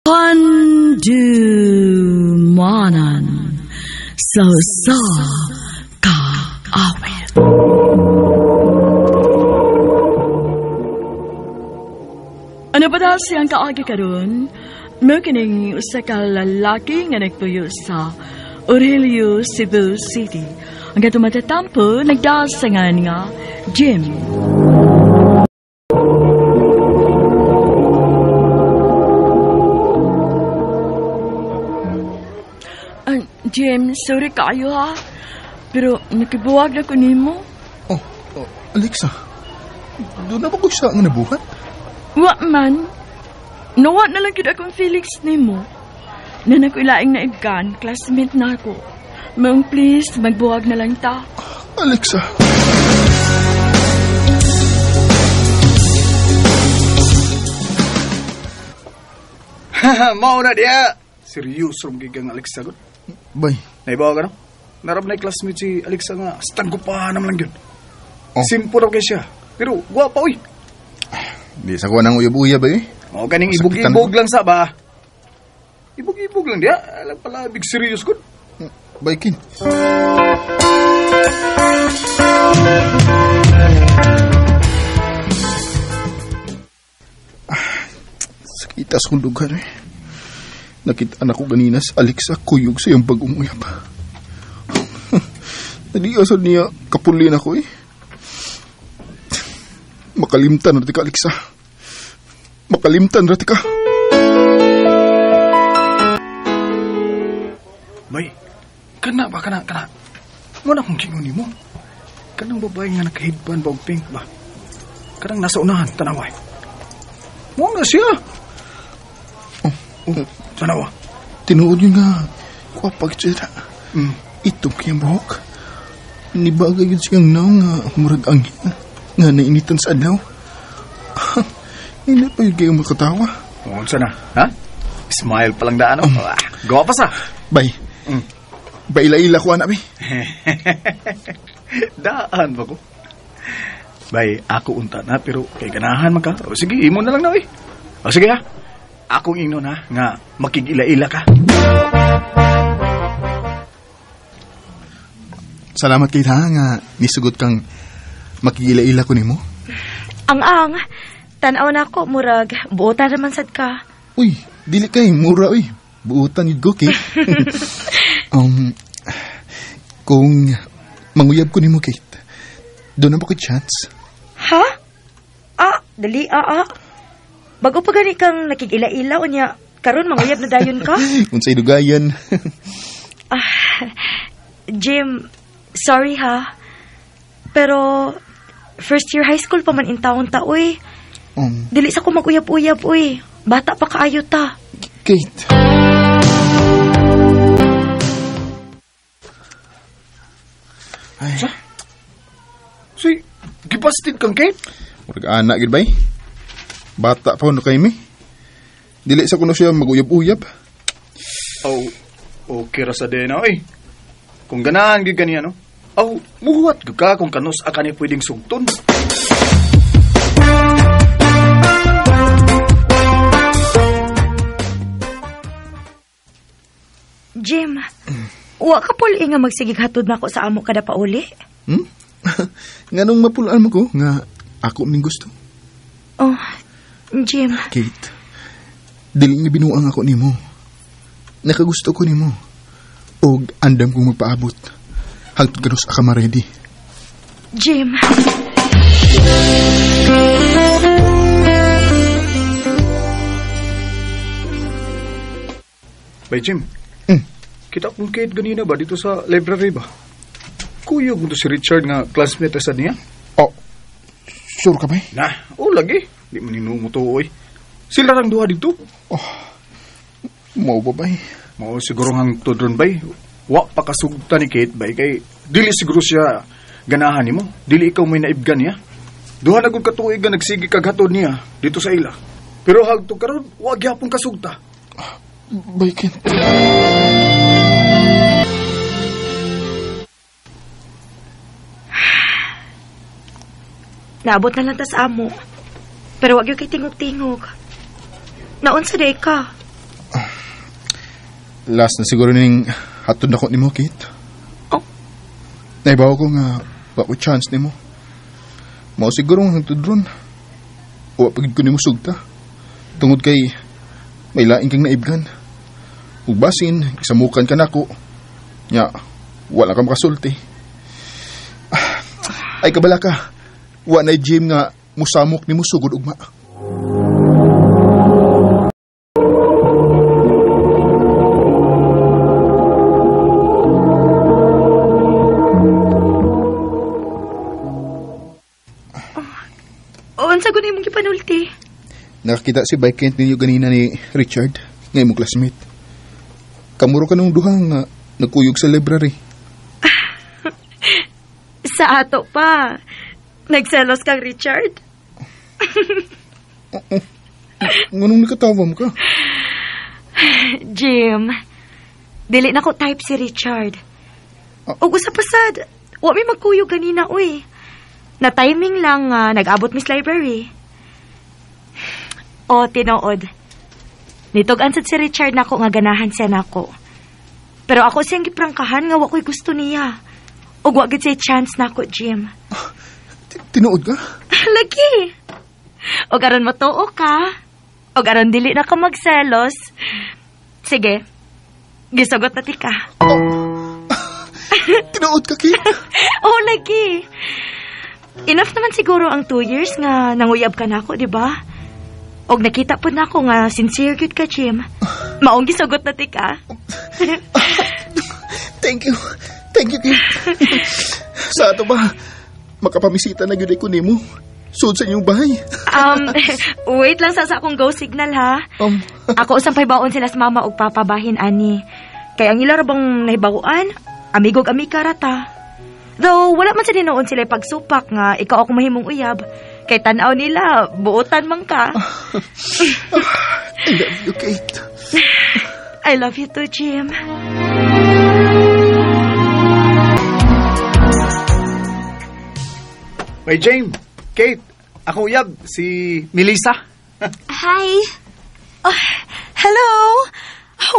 Handumanan sa usa ka awit. Ano ba daw siyang kaagi karon? Mao kining usa ka lalaki nga nagpuyo sa Aurelio, Cebu City. Ang katong matatampo nagdasangan nga Jim. Jim, sorry kayo ha. Pero nakibuwag na ko nimo. Oh, Alexa. Doon na ba ko siya nga nabuhat? Wa man. Nawa na lang gid akong Felix nimo. Na nakuilaing naibgan, classmate na ako. Maong please, magbuwag na lang ta. Alexa. Mao na diya. Seryoso rin gigang Alexa gud. Bay. Naibawa ka no? Narap na classmate si Alexa nga, astang gupahan naman lang yun. Oh. Simple raw kay siya. Pero guwapa uy. Di sa kuha ng uyab-uyab eh. O ganing Masakitan ibog-ibog ko. lang sa ba? Ibog-ibog lang diya. Alam pala, big serious good. Bay, Kin. Sakita sa kong lugar eh. Nakita na ko ganina si Alexa kuyog sa iyong bagong uyab. Naliasad niya kapulin ako eh. Makalimtan na ka, Alexa. Makalimtan na ka. Bay, kana ba, kana. Muna kong kingon mo. Kanang babae nga nakahidban ba og pink ba? Kanang nasa unahan, tanaway. Muna siya. Oh, tanawa. Tinuod yun nga. Kuwapag siya. Itong kiyang buhok. Nibagay yun siyang naong nga murag angin. Nga nainitan sa adlaw. Hindi pa yun kayong makatawa. Unsa na? Ha? Smile pa lang daan. Gawa pa sa. Bay. Baila-ila ko anak, bay. Daan ba ko? Bay, ako unta na pero kay ganahan man ka. O sige, imo na lang na, oy. O sige ha. Akong ingnon ha, nga makig-ila-ila ka. Salamat kay ha, nga nisugot kang makig-ila-ila ko nimo. Ang-ang, tan-aw na ako, murag, buotan naman sad ka. Uy, dili kay, mura uy. Buotan yun ko, Kate. Kung manguyab ko nimo, Kate, doon na ba ko chance? Ha? Ah, dali, ah. Bago pa gani kang nakig-ila-ila, unya, karon manguyab na dayon ka? Unsay dugayan. Jim, sorry ha. Pero, first year high school pa man in taon ta, uy. Dili sa ko mag-uyab-uyab, uy. Bata pa kaayo ta. Kate. Ay. Sa? Si, gibasted kang Kate? Murag anak, gid bay. Bata pa no kay mi. Dili sa kuno siya mag-uyab-uyab. Oh, okay ra sa dena, oy. Kung ganahan gid kaniya, no? Aw, muhuwat gyud ka kung kanus a kani pwedeng sugton. Jim, wa ka puli nga magsigig hatod nako sa amo kada pauli? Hmm? Nganong mapulaan mo ko nga ako ning gusto? Oh, Jim. Kate, dili ni binuang ako nimo. Nakagusto ko nimo. Og andam kong magpaabot. Hangtod kanus aka ma-ready. Jim. Bay, Jim. Kita kong Kate ganina ba dito sa library ba? Kuyog mo to si Richard nga classmate sa niya. Oh, sure ka ba? Na, oh lagi. Di man hinumo to, oy. Sila rang duha dito. Oh, mao ba bay? Mao siguro hang tudron bay. Wa pa kasugta ni Kate bay kay dili siguro siya ganahan nimo. Dili ikaw may naibgan niya. Duha na gud ka tuig nga nagsige kag hatod niya dito sa ila. Pero hagto karon wa gyapon kasugta. Bay, Kate. Naabot na lang ta sa amo. Pero wag yun kay tingog-tingog. Naunsa day ka? Last na siguro ning hatod na ko nimo, Kate. Oh. Naibaw ko nga wa ko chance nimo. Mao siguro ang hangtod ron. Wa pagid ko nimo sugta. Tungod kay may laing kang naibgan. Ug basin, isamukan ka nako. Nya, wala ka makasulti. Ay kabala ka. Wa na gym nga musamok nimo sugod ugma. Unsa gud imong gipanulti? Nakakita si Bay Kent ninyo ganina ni Richard, nga imong classmate. Kamuro ka nung duhang nagkuyog sa library. Sa ato pa. Nagselos kang Richard? Nganong nakatawa mo ka? Jim, dili na ko type si Richard. Og usa pa sad, wa mi magkuyog ganina uy. Na timing lang nag-abot Miss Library. O, tinuod. Nitog-an sad si Richard nako nga ganahan siya nako. Pero ako siyang giprangkahan nga wa ko'y gusto niya. Og wa gid siya chance nako, Jim. Tinuod ka? Lagi. Og aron matuo ka. Og aron dili na ka magselos. Sige. Gisugot na ti ka. Oh. Tinuod ka, Kate? Oh, lagi. Enough naman siguro ang 2 years nga nanguyab ka nako, di ba? Og nakita po nako nga sincere gyud ka, Jim. Maong gisugot na ti ka. Thank you. Thank you, Kate. Sa ato ba, makapamisita na gyud ko nimo. Sud sa inyong bahay. Wait lang sa akong go signal, ha? Ako usang pahibaon sila sa mama og papa bahin, ani. Kay ang ila ra bang nahibawan, amigog amika ra ta. Though, wala man sa dinoon sila pagsupak nga ikaw ako mahimong uyab. Kay tan-aw nila, buotan man ka. I love you, Kate. I love you too, Jim. Hey, James. Kate, ako uyab, si Melissa. Hi. Oh, hello.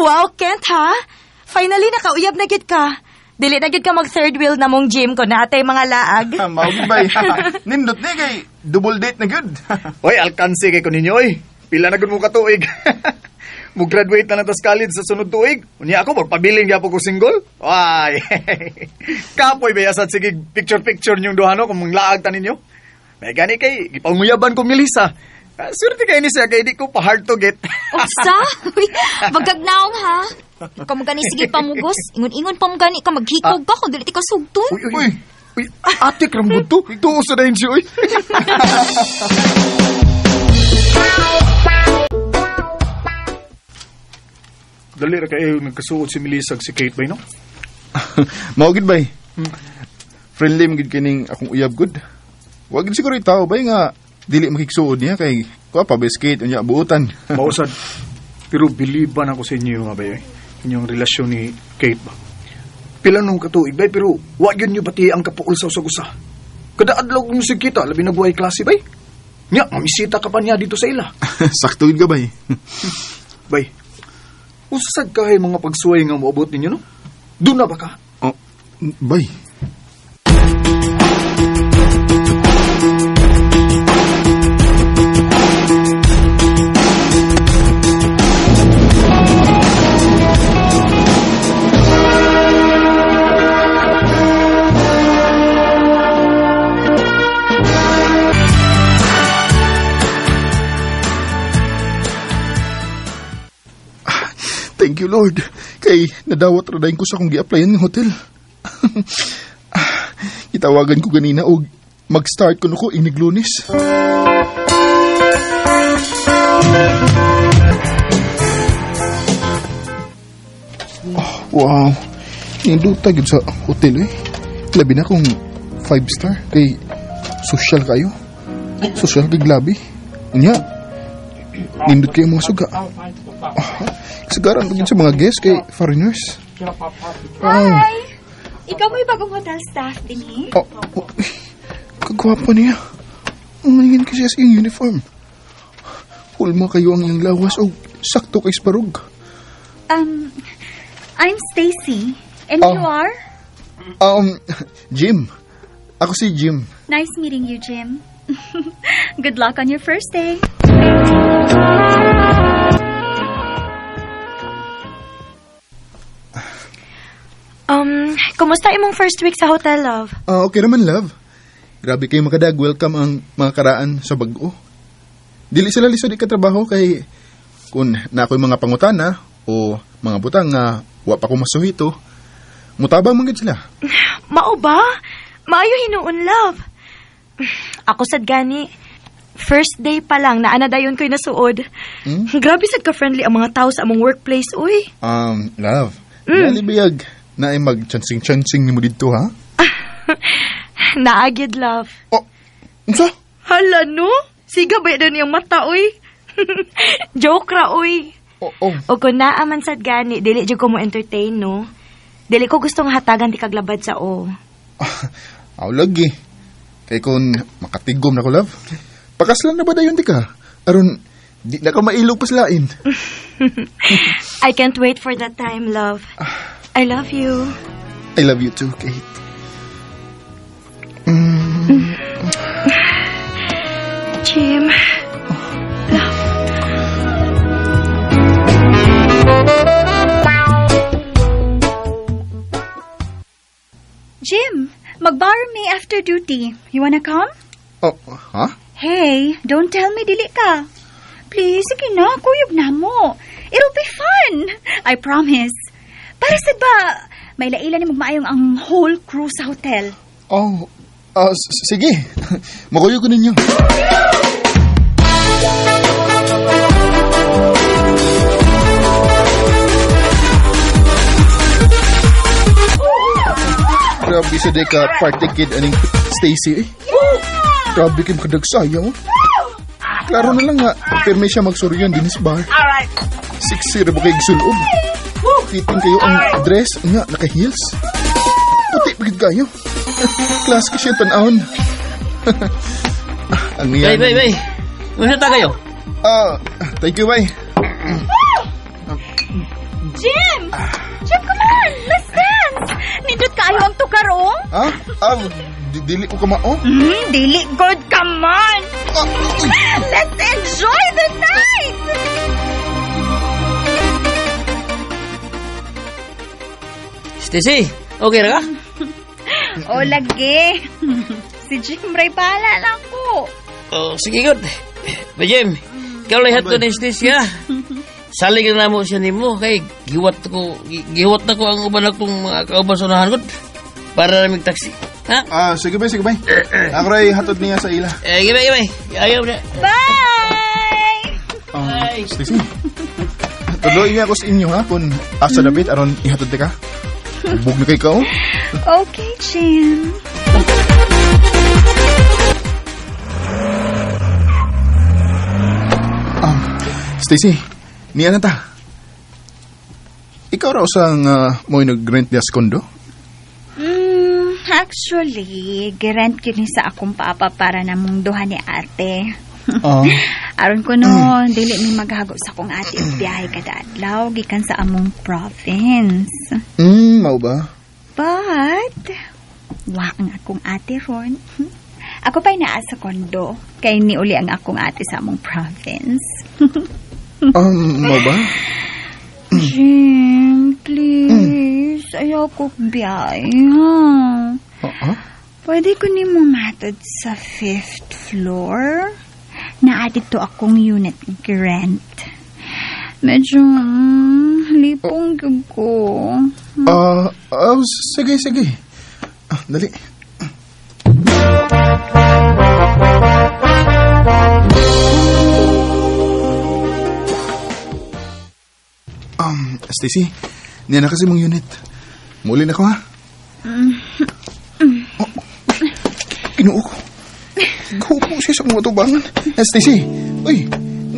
Wow, Kent, ha? Finally, nakauyab na gid ka. Dili na gid ka mag third wheel na mong gym ko na atay mga laag. Mao gid bay. Nindot ni kay double date na gud. Oy, alkansi kay ko ninyo oy. Pila na gud mo katuig. Mo-graduate na lang tas college sa sunod tuig. Unya ako magpabilin gyapon ko single. Ay. Kapoy bay asad sige picture-picture ninyong duha no kung manglaag ta ninyo. May gani kay gipanguyaban ko Melissa. Swerte kay ni siya kay di ko pa hard to get. Usa? Magagnaong ha. Ikaw magani sige pamugos. Ingon-ingon pa mo gani ka maghikog ka kung dili ti ka sugton. Uy, uy, uy. Ate kram gud to. Tuo sa dayon siya oy. Dali ra kayo nagkasuot si Melissa si Kate bay no? Mao gid bay. Friendly man gid kining akong uyab gud. Wa gid siguro itaw bay nga dili makiksuod niya kay kuha pa biscuit unya buotan. Mausad. Pero biliban ako sa inyo nga bay. Inyong relasyon ni Kate ba. Pila nung katuig bay pero wa gyud niyo bati ang kapuol sa usag-usa. Kada adlaw kung sig kita labi na buhay klase bay. Nya mamisita ka pa niya dito sa ila. Sakto gid ka bay. Bay. Usad kahay mga pagsuway nga moabot ninyo no? Doon na ba ka? Oh, bay. Thank you, Lord. Kay nadawat ra dayon ko sa akong gi-applyan ng hotel. Itawagan ko ganina og mag-start ko ko inig Lunes. Oh, wow. Ninduta gyud sa hotel eh. Labi na kung 5 star kay social kayo. Social kay labi. Unya. Nindot kayo mga suga. Sagaran pagin sa mga guests kay foreigners. Hi! Ikaw may bagong hotel staff din eh? Oh, oh, kagwapo niya. Umaningin kasi sa iyong uniform. Hulma kayo ang iyang lawas o sakto kay sparog. I'm Stacy. And you are? Jim. Ako si Jim. Nice meeting you, Jim. Good luck on your first day. Kumusta imong first week sa hotel, love? Okay naman, love. Grabe kayo makadag. Welcome ang mga karaan sa bag-o. Dili sila lisod ikatrabaho kay kung na ako'y mga pangutana o mga butang nga wa pa ko masuhito, mutabang man gid sila. Mao ba? Maayo hinuon, love. Ako sad gani. First day pa lang na anadayon ko'y nasuod. Hmm? Grabe sad ka-friendly ang mga tao sa among workplace, uy. Love. Dali biyag na ay mag-chansing-chansing ni mo dito, ha? Naagid, love. Oh, unsa? Hala, no? Siga ba yun yung mata, uy? Joke ra, uy. Oh, oh. O kung naaman sad gani, dili jud ko mo entertain, no? Dili ko gustong hatagan di kaglabad sa o. Aw, lagi. Kay kung makatigom na ko, love, pakaslan na ba dayon di ka? Aron, di na ka mailog paslain. I can't wait for that time, love. I love you. I love you too, Kate. Jim. Love. Jim, mag-bar me after duty. You wanna come? Oh, huh? Hey, don't tell me dili ka. Please, sige na, kuyog na mo. It'll be fun. I promise. Para sa ba, may laila ni magmaayong ang whole crew sa hotel. Oh, sige. Makuyog ko ninyo. Grabe sa deka party kid aning Stacy eh. Grabe kayo makadagsaya mo. Klaro na lang nga, pirmi siya magsuryan din sa bar. 6-0 ba kayo gisulob? Fitting kayo ang dress nga, naka-heels. Puti pagid kayo. Class ka siya tanawon. Ang niya. Bay, bay, bay. Unsa ta kayo? Thank you, bay. Jim! Jim, come on! Let's dance! Nindot kaayo ang tukarong? Ha? Dili ko kamao? Dili good, come on! Let's enjoy the night! Stacy, okay ra ka? O, lagi. Si Jim Ray pala lang ko. Oh, sige, good. Ba, Jim, ikaw lang hatod ni Stacy, ha? Salig na mo siya nimo kay giwat na ko ang uban akong mga kauban sa unahan, good. Para na taxi. Ha? Sige ba, sige ba. Ako ray hatod niya sa ila. Give me. Ayaw na. Bye! Bye! Stacy, tuloy niya ako sa inyo, ha? Kung asa dapit, aron ihatod ka. Bug na kay ka, oh. Okay, Jim. Stacy, niya na ta. Ikaw raw sang mo'y nag-rent niya sa kondo? Actually, girent kini sa akong papa para namong duha ni ate. Aron ko no, dili mi maghago sa akong ate og biyahe kada adlaw gikan sa among province. Mao ba? But wa ang akong ate ron. Ako pa'y naa sa kondo kay niuli ang akong ate sa among province. Mao ba? Jim, please. Ayaw ko biyahe, ha? Pwede ko ni mo matod sa 5th floor? Naa dito akong unit rent. Medyo lipong gyud ko. Sige, sige. Dali. Stacy, niya na kasi mong unit. Muli na ko, ha? Oh, Ginoo ko. Gupo siya sa mga tubangan. Stacy, uy,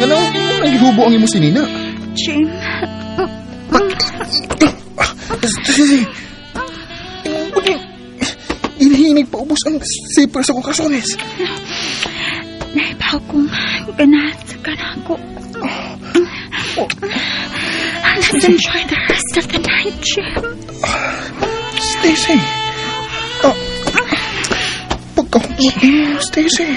nga lang, naghihubo ang imo sinina. Jim. Stacy, hinihinig pa ubos ang zipper sa kong kasones. Naiba akong ganahan sa kanako. Let's enjoy the rest of the night, Jim. Stacy. Pagkahumot mo, Stacy.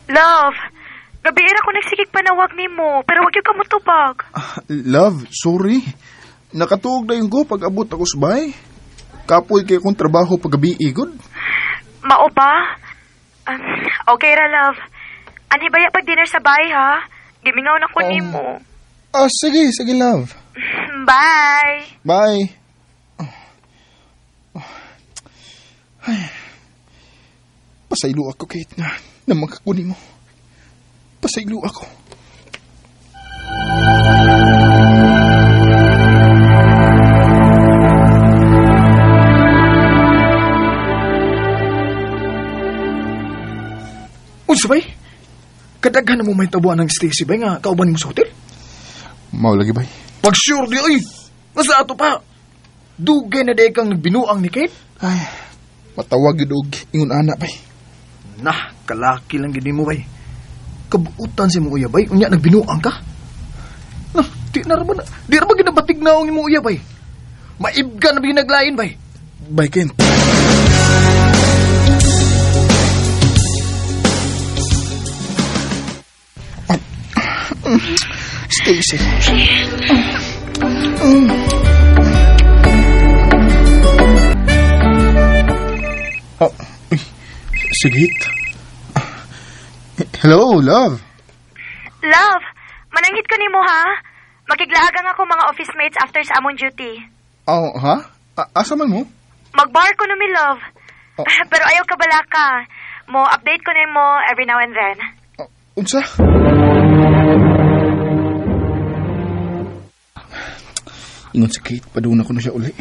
Love, gabi era ko nagsigig panawag nimo, pero wag gyud ka motubag. Love, sorry. Nakatuog na yung ko pag abot ako sa bahay. Kapoy kay akong trabaho paggabi igod. Mao ba? Okay ra, love. Anhi baya pag dinner sa bahay, ha? Gimingaw na ko nimo. Sige, sige, love. Bye! Bye. Ay. Pasaylo ako, Kate, nga na magkakuni mo. Pasaylo ako. Unsa bay? Kadaghan na mo may tabuan ng Stacy bay nga kauban mo sa hotel? Mao lagi bay. Pag sure di oy. Nasa ato pa. Dugay na day kang nagbinuang ni Kate. Ay, matawag yun og ingon ana bay. Nah, kalaki lang gid nimo bay. Kabuutan si mo uya bay, unya nagbinuang ka. Nah, di na ra ba di ra ba ginabatig naong imo uya bay. Maibga na binaglain bay. Bay Ken. Stacy. Oh, sige. Hello, love. Love, mananghit ko nimo ha. Makiglaagang ako mga office mates after sa among duty. Oh, ha? Asa man mo? Magbar ko no mi, love. Oh. Pero ayaw ka balaka. Mo update ko nimo every now and then. Oh, unsa? Ingon si Kate, paduna ko na siya uli.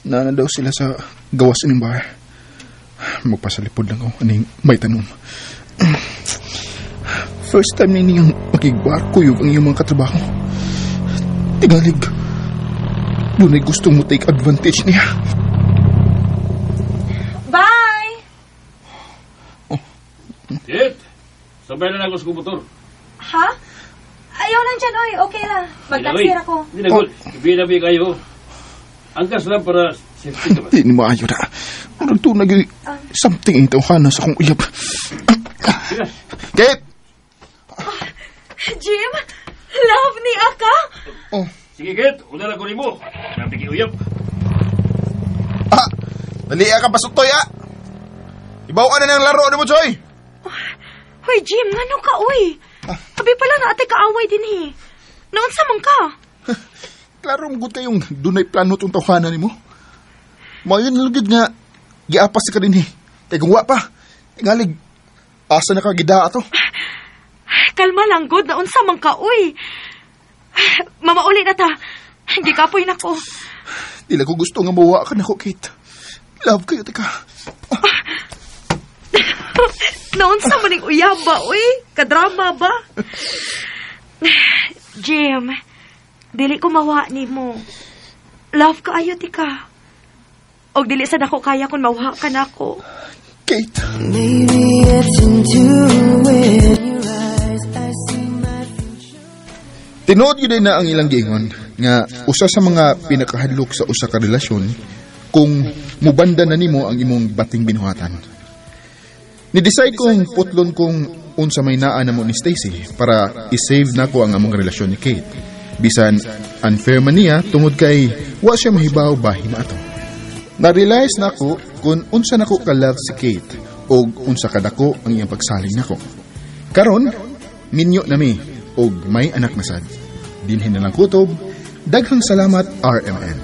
Naana daw sila sa gawas ining bar. Magpasalipod lang ako, aning may tanong. First time na niyang makigbar kuyog ang iyong mga katrabaho. Tingalig, dunay gusto mo take advantage niya. Bye! Oh. Kate, sabay na lang ako sa motor. Ha? Ayaw lang dyan, oy. Okay lang. Mag-taxi ako. Hindi na, good. Ibilabi kayo. Angkas lang para safety ka ba? Hindi ni maayo na. Murag tunag something ang tawhana sa akong uyab. Kate! Jim? Love ni Aka? Oh. Sige, Kate. Una lang ko rin mo. Nabigi uyab. Ah! Dali ka pasutoy, ah! Ibaw ka na ng laro ni mo, Joy! Hoy, Jim. Ano ka, uy? Abi pala na ate kaaway din eh. Noon sa man ka? Klaro, mugod kayong dunay plano itong tawhanan ni mo. Mayon nalugid nga, giapas ka din eh. Kaya kung wa pa, tingalig, asa na ka gida ato. Kalma lang, good. Naon sa man ka, uy. Mamauli na ta. Gikapoy na ko. Dila ko gusto nga mawa ka na ko, Kate. Love kayo, teka. Noon sa maning uyaba, uy. Kadrama ba? Jim, dili ko mawa ni mo. Love ka ayo, tika. Og dili sad ako kaya kung mawa ka na ako. Kate. Maybe it's into your eyes, I see my future. Tinuod yun na ang ilang giingon nga usa sa mga pinakahadlok sa usa ka relasyon kung mubanda na nimo ang imong bating binuhatan. Ni-decide kong putlon kong unsa may naa namo ni Stacy para i-save nako ang among relasyon ni Kate. Bisan unfair man niya tungod kay wa siya mahibaw bahin ato. Na-realize nako kung unsa nako ka-love si Kate og unsa kadako ang iyang pagsalig nako. Karon, minyo nami og may anak na sad. Dinhin na lang kutob. Daghang salamat, RMN.